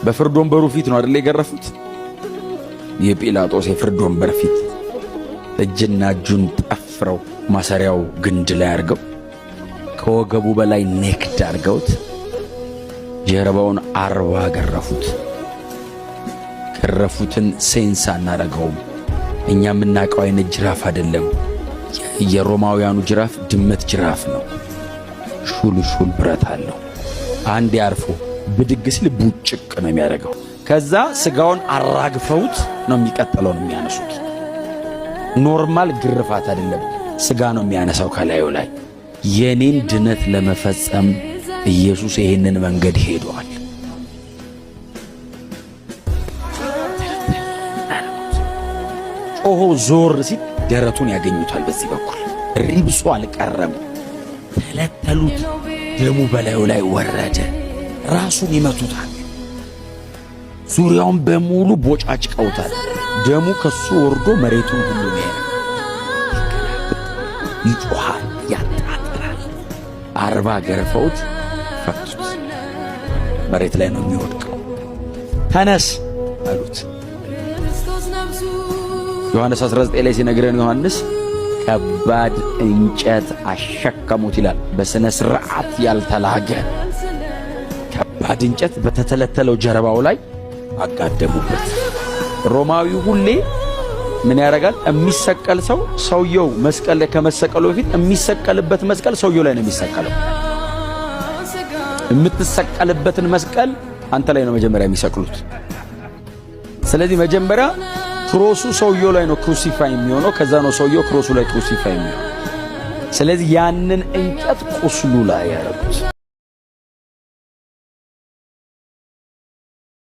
በፍርድ ወንበሩ ፊት ነው አይደል የገረፉት? የጲላጦስ የፍርድ ወንበር ፊት እጅና እጁን ጠፍረው ማሰሪያው ግንድ ላይ አድርገው፣ ከወገቡ በላይ naked አድርገውት ጀርባውን 40 ገረፉት። ገረፉትን sense አናረገውም። እኛ የምናውቀው አይነት ጅራፍ አይደለም። የሮማውያኑ ጅራፍ ድመት ጅራፍ ነው። ሹል ሹል ብረት አለው። አንድ ያርፎ ብድግ ሲል ቡጭቅ ነው የሚያደርገው። ከዛ ስጋውን አራግፈውት ነው የሚቀጥለውን የሚያነሱት። Normal ግርፋት አይደለም፣ ስጋ ነው የሚያነሳው ከላዩ ላይ። የኔን ድነት ለመፈጸም ኢየሱስ ይሄንን መንገድ ሄዷል። ጮሆ ዞር ሲል ደረቱን ያገኙታል። በዚህ በኩል ribs ኡ አልቀረም። ተለተሉት። ደሙ በላዩ ላይ ወረደ። ራሱን ይመቱታል። ዙሪያውን በሙሉ ቦጫጭቀውታል። ደሙ ከሱ ወርዶ መሬቱን ሁሉ ነው። ይጮሃል፣ ያጣጥራል። 40 ገርፈውት ፈቱት። መሬት ላይ ነው የሚወድቀው። ተነስ አሉት። ዮሐንስ 19 ላይ ሲነግረን ዮሐንስ ከባድ እንጨት አሸከሙት ይላል። በስነ ስርዓት ያልተላገ ከባድ እንጨት በተተለተለው ጀርባው ላይ አጋደሙበት። ሮማዊው ሁሌ ምን ያደርጋል? የሚሰቀል ሰው ሰውየው መስቀል ላይ ከመሰቀሉ በፊት የሚሰቀልበት መስቀል ሰውየው ላይ ነው የሚሰቀለው። የምትሰቀልበትን መስቀል አንተ ላይ ነው መጀመሪያ የሚሰቅሉት። ስለዚህ መጀመሪያ cross ኡ ሰውየው ላይ ነው crucify የሚሆነው። ከዛ ነው ሰውየው cross ኡ ላይ crucify የሚሆነው። ስለዚህ ያንን እንጨት ቁስሉ ላይ ያደረጉት።